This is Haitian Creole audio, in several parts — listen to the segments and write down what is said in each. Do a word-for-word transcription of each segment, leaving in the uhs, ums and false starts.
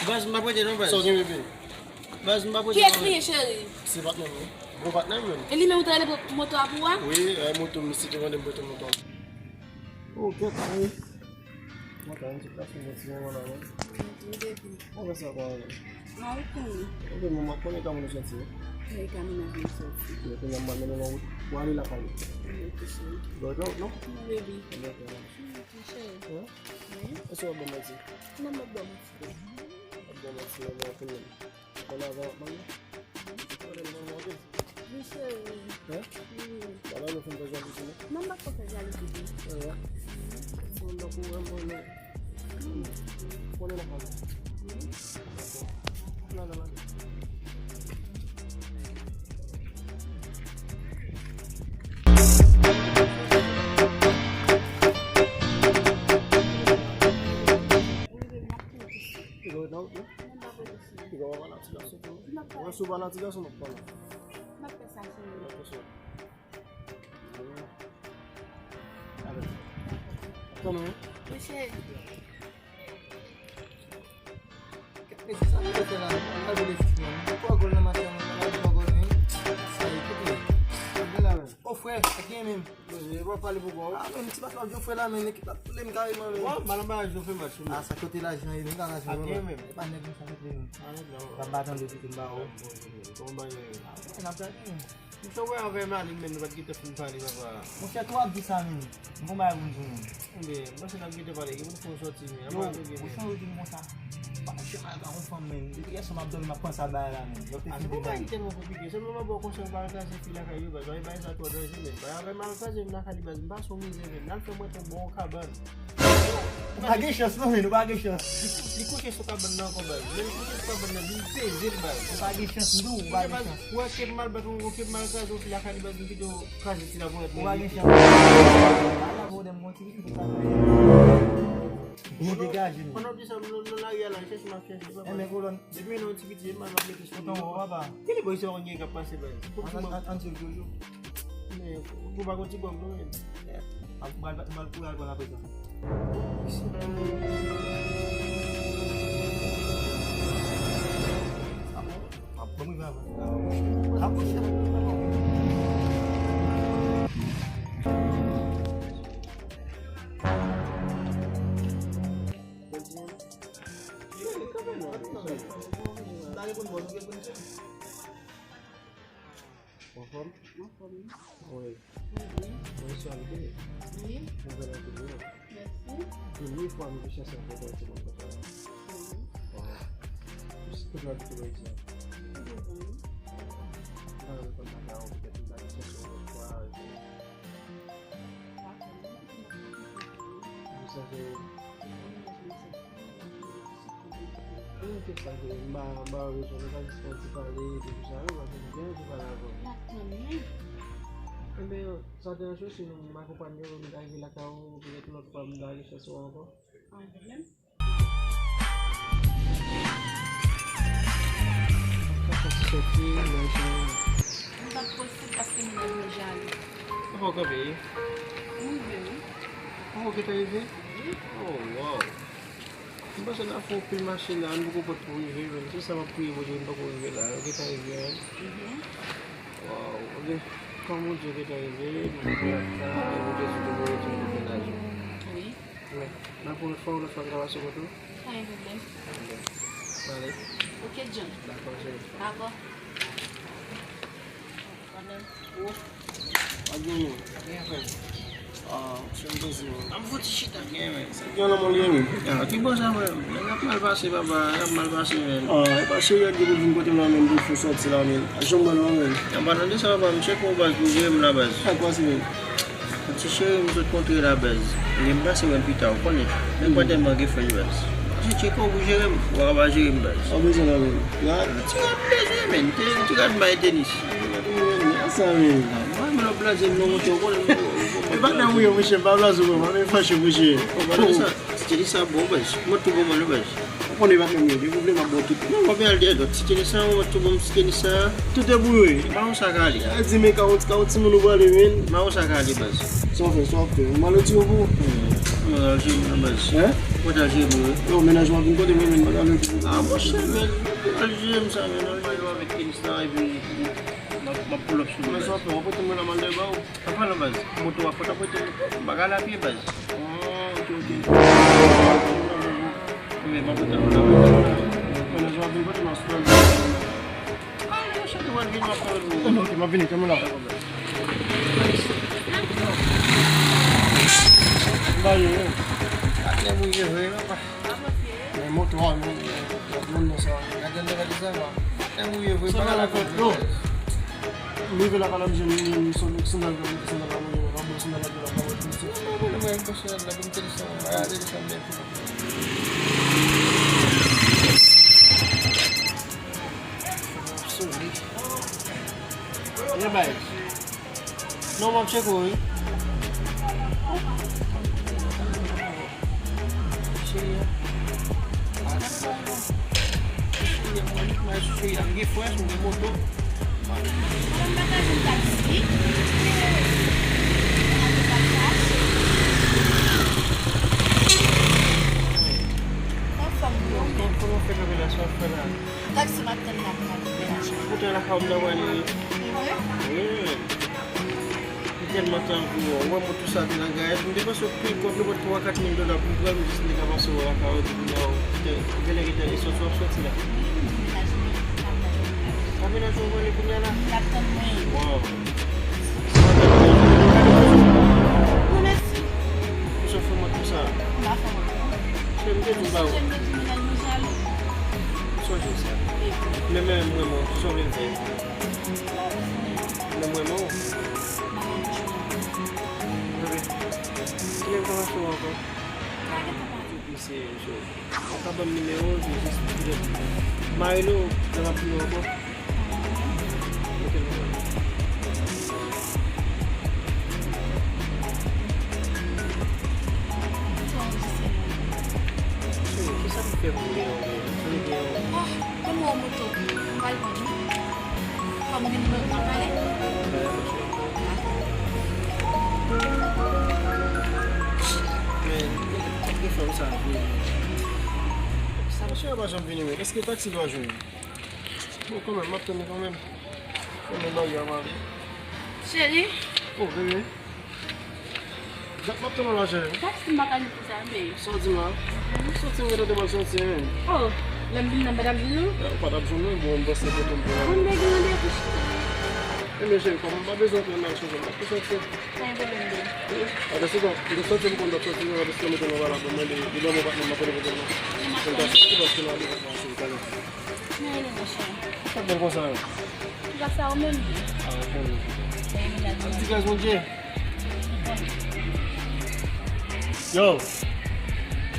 Baz, m pa prete non, baz. Sa w gen, bebe? Baz, m pa prete non. Kiyès li ye, cheri? Se patnè m, wi. Bon patnè m menm. E li menm ou te rele pou moto a pou ou a? Wi, e moto m, misye te mande m prete moto a. Ok, wi. Mwen ka yon ti plas pou mwen ti moman la, non? Wi, bebe. Kòman sa va, wi? Mwen wi, konnen. Ok, mwen, mwen konnen kòman nou santi, wi. Wi, ka mennaj mwen soti. Wi, kounye a m pral mennen w nan wout pou ale lakay ou. Wi, ok, cheri. Bon, non, non? Non, bebe. Ok, ok. Cheri. Wi? Wi? Èske w ap ban m manti? Non, m ap ban w manti. Ap ban m manti, non, non, kounye a. Konnen avan w ap mande? Konnen m manman anpil. Wi, cheri. Hein? Wi. Wala, nou fin fè jalouzi, non? Non, m pa fè jalouzi, non. Ewa. Bon, donk, ou renmen mwen, non? Konnen n ap pale. Wi. Dakò. Lale, lale. Wi, bebe, m ap konnen. Piga w nan wout, non? Piga w pa pale ak ti gason tou. Mwen, si w pale ak ti gason, m ap pale. M ap fè sa, cheri. M ap fè sa. Ale. Tann ou. Wi, cheri. Mesye, sa nou te fè la? An gade lespri an. Pou gòl nan maten an, la di gòl men. Sa e kote. Gade la men. O frè, e gen menm. Poze, w ap pale pou kò w. A, men ti match la, Jofre la, men ekip la tande m kareman, men. Wè, m al anba Jofre match, wi. A, sa kote lajan ye, men, lajan. A, gen menm. E pa nèg nou sa mete nou. A, nèg la. Sa m pa tande, se m ba ou. Kòman bagay yo ye? A, men, n ap gade, men. Misye wè avè m ale, men nou pa t gentan fin pale, papa. Monchè, tou ap di sa, men. M gon bagay pou m di w, men. Ebyen, m panse n ap gentan pale, gen pou n fè yon sòti, men. Yo, ou sonje w di m konsa. Pa janm al ka yon fanm, men. Depi yè swa m ap dòmi, m ap panse a bagay la, men. Yo te fin degaje. A, se pa yon bagay ki tèlman konplike. Sèlman m ap ba w konsèy, ou pa al kraze fi lakay yo, baz. Bagay sa twò danje, men. Bagay avè m al kraze fi lakay li, baz. M pase yon mizè, men. N al fè mwen yon bon kabann. Ou pa gen chans, non, men. Ou pa gen chans. Li, li kouche sou kabann nan ankò, baz. Lè li kouche sou kabann nan, li peze l, baz. Ou pa gen chans, m di w, ou pa gen chans. Ou wè ke m al bat yon, ke m al kraze yon fi lakay li, baz, m kite w kraze ti laponyèt. Ou pa gen chans. Ala pwoblèm, bon, ti pitit, ou pa gen. Nou degaje nou. Pandan w di sa, m nan, nan lari a la, chèche m ap chèche, papa. Enben, kolòn. Depi nan yon ti piti, m al mete sou. Tonton, papa. Ki li boy sa w gen k ap pase, baz? An, an, an, an, Jojo. Men, ou pa gon ti gòm, non, men. Ap, m al, m al kouri al pran l aprezan. Ap, ap, ban m rive avan. Ap, ap, ap. Anfòm? Anfòm, wi. Wi. Mwen swavite. Wi. Nouvèl ane yo. Mèsi. Premye fwa m gen chans rankontre yon timoun konsa. Wi. Waw. Jis kote w abite jodi a? Mwen devan wi. Mwen konn pa ka wè w, petèt m ta gen chans yon lòt fwa. Mwen santi Mwen te sa ke m pa, m pa wè rezon, nou ka jis fè yon ti pale, epi tou sa, wi, paske m gen anvi pale avè w. N ap tann, wi. Enben, sa deranje w si nou, m akonpanye w, nou ta rive lakay ou, petèt yon lòt fwa, m ta gen chans wè w ankò? Pa gen pwoblèm. Sa fè ti sòti, men jan. Li pa t posib paske mennaj mwen jalou. Ou poko kanpe? M rive, wi. Ou poko gentan rive? Wi. Oh, wow. M panse n ap fè anpil mache la, nou poko pot pou rive, men se sa m ap priye Bondye, nou poko rive la, nou gentan rive, wi. Mhm. Wow, ok. Kòm Bondye gentan rive, nou gentan rive, nou gentan rive, nou gentan rive. Wi. Wi. N ap pran lòt fwa, lòt fwa, n ka pase kote w. Pa gen pwoblèm. N ale. Ok, John. Dakò, cheri. Dakò. Pwoblèm. Ou? Pa gen anyen. Gen frè. Ah, se yon plezi, man. An fouti chita byen, men. Sa gen lanmò li ye, men. Ah, ki bò sa, frè? N ap mal pase, papa. N ap mal pase, men. Ah, e pa serye, di pou vin kote m la, men, pou fè sòti la, men. A janm wè l, non, men. An palan de sa, papa, m chèke yon baz pou jere m la, baz. Sa k pase, men? Ti cheri, m sot kontre la, baz. Li m pase wè l pita, ou konnen. Men pa tèlman gen frè, baz. Ti cheri, ou pou jere m, ou pa ka pa jere m, baz. Ou bezwen la, men. Ti rad m bezwen, men. Ti rad m bay tenis. Sa, men. Mwen, men lòt blaze m, non, monchè, ou konnen. E pa nan ou ye, monchè, m pa blaze ou, mwen, men fache, monchè. Ti tenis sa bon, baz. Mwen tou bon, mwen, baz. Ou konnen pa menm yo, gen pwoblèm ap bon tout. Non, mwen ap al dèyè dòt. Ti tenis sa, mwen tou bon, ti tenis sa. Tout debouye. Balon sa ka ale. A di men ka yon, ka yon timoun ou prale, men. Balon sa ka ale, baz. Sa w fè, sa w fè. Ou mal retire pou ou? Al jere m nan baz. Hein? Mwen t al jere m wi. Yo, mennaj mwen vin kote mwen, men bagay yo. Ah, monchè, men, al jere m sa, men, nòmal yo avèk tenis la, epi m ap, m ap pull up sou li. Men sa w ap fè, w ap pote mwen la m al dèyè ba w. An palan baz, moto a fò t ap rete bagay la pye baz. Oh, ok, ok. Ebyen, m ap rete la. Mennaj mwen vin kote m al sou. Ah, monchè, te wè l vin, m ap fè l. Ok, m ap vini, tann mwen la. Ba yo, yo. Patnè mwen ye vre, papa. Men moto a, men, men, men, men sa. Gade l, gade sa, la. Patnè mwen ye vre, papa. Sa la fèt, yo. M rive lakay la, m jwenn, m, m, sandal, m mete sandal la, mwen, m ap pran sandal la, m ap pran sandal la. Soli. Ye bay. Non, m ap tcheke w, wi. Cheri a. Cheri a, mwen, mwen, cheri a, m gen frè, m gen moto. Mwen pa ka jwenn taksi. Anfòm, non, men. Kòman w fè kanpe la, sa w ap fè la? Taksi m ap tann la pou m al nan mennaj mwen. Poutan lakay ou m nan prale. Wi. Wi. M tèlman tankou w. Ou wè moto sa te nan garaj. M te panse w peye kòb nou bòt twa kat mil dola pou m pran l, m jis m te ka panse w lakay ou, epi kounye a w te genlè gentan esòti w ap sòti la. Wi, mennaj mwen, l ap tann mwen. A, mennaj ou w prale kounye a la? L ap tann mwen. Waw. Non, mèsi. Poukisa w fè mwen konsa? M pa fè mwen konsa. Cheri, m te di w ba ou. Ou sonje m te di mennaj mwen jalou? M sonje sa. Men, men, mwen, mwen, kisa w vle m fè? Lè m renmen w. Bebe, kilè m ka mache w ankò? Mesye, yo ka ban m nimewo, se jis petèt m a rele w, lè m ap vini ankò. Ok, non. Cheri, kisa m fè pou w gen yon, pou w gen yon? Ban m wè w moto. M pral vann wi. Fò m vin nan pale. Men, ki fè w sa vre? Sa monchè pa janm vini men. Èske taksi pa jwenn? Bon, kanmenm, m ap tann li kanmenm. Kanmenm bagay a mare. Cheri. Oh, bebe. Dat m ap tann w la, cheri. Taksi m pa ka jwenn pou sa, men. Sa w di m la? Soti m gentan te pral soti, men. Oh, lè m vin nan pa t ap jwenn ou? Ou pa t ap jwenn mwen, bon, m panse kote m te. Bon, m te gen randevou, cheri. Ebyen, cheri, kòm m pa bezwen pran nan chanje, m ap tou soti. Pa gen pwoblèm, bebe. Apre se bon, m te soti, m konn t ap soti, men apre se mete nan valab, mwen, li, li ban mwen patnè m, m ap pote kote m nan. Mwen ta soti paske nan randevou pou m al soti talè. Men rele mwen, cheri. Sa bèl konsa yo. Gras a ou menm. Ah, ou konnen. Ti gras Bondye. Yo.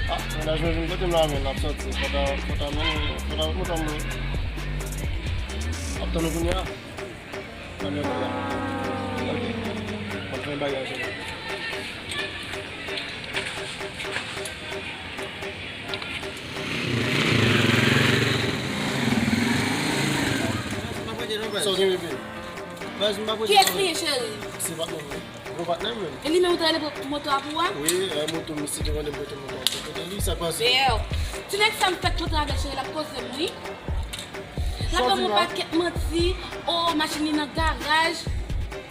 Ah, mennaj mwen vin kote m la, men, l ap soti. Fò ta, fò ta, men, fò ta, fò ta, men. Ap tann ou kounye a. Ann, ann, ann. Ok. Mwen fè yon bagay, cheri. Sa w gen, bebe? Kiyès li ye, cheri? Se patnè m, wi. Gwo patnè m, menm. E li menm ou te rele pou moto a pou ou a? Wi, e, moto, misye te mande m prete moto a pou kote li, sa k pase? Deyò. Ti nèg sa m fèk kontre avè l, cheri, l ap koze m, wi. L ap ban m yon pakèt manti, o, machin li nan garaj.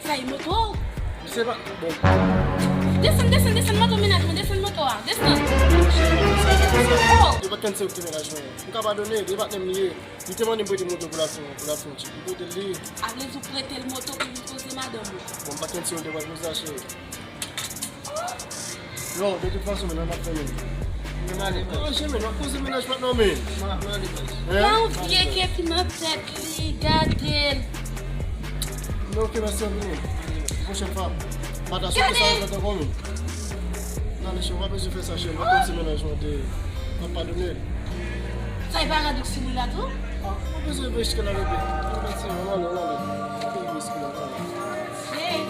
Sa e moto w? Se pa, bon. Desann, desann, desann moto mennaj mwen, desann moto a, desann. Oh! Yo pa t konn se ou ki te mennaj mwen. M ka padone l, e patnè m li ye. Li te mande m prete moto pou l al fè, pou l al fè yon tchèk. M prete l li. A vle di w prete l moto pou l vin koze madanm ou? Bon, m pa t konn si w te pral koze sa, cheri. Yo, de tout fason, men, n ap fè men. Mwen ale, baz. Manje men, w ap koze mennaj patnè w men. Mwen ale, baz. Hein? Yon vye ke ki nan tèt li, gade l. Men ok, mèsi anpil men. Pwochèn fwa, m pa ta sou sa ankò men. Nan, mesye, w pa bezwen fè sa, cheri. Mwen konn se mennaj mwen te, m ap padone l. Sa e pa radòt sou li la tou? Ah, w pa bezwen veye jiska la, bebe. Mwen pati, mwen ale, mwen ale. Mwen peye jiska la, mwen ale. Hey.